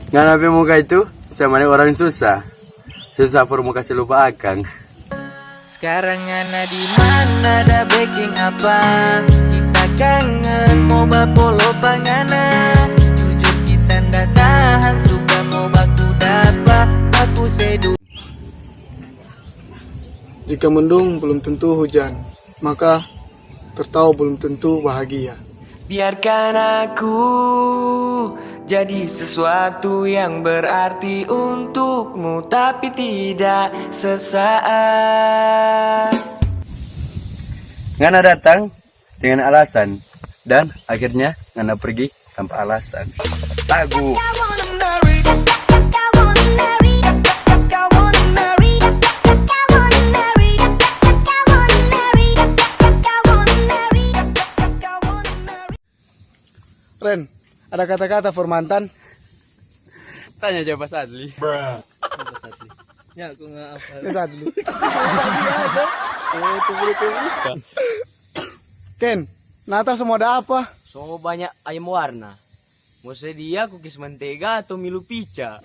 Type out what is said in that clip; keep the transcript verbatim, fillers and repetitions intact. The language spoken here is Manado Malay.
Ngana pe muka itu sama deng orang susah. Susah for mo kase lupa akang. Skarang ngana di mana, da beking apa? Kita kangen mo bapolo pa ngana. Jujur kita nda tahang, suka mo baku dapa. Aku sedu. Jika mendung belum tentu hujan, maka tertawa belum tentu bahagia. Biarkan aku jadi sesuatu yang berarti untukmu, tapi tidak sesaat. Ngana datang dengan alasan, dan akhirnya ngana pergi tanpa alasan. Tagu. Ren, ada kata-kata for mantan? Tanya aja Pas Adli. Ya, aku nggak apa. Pas Adli. Ken, Natal semua ada apa? So banyak ayam warna. Mo sedia kukis mentega atau milu pica?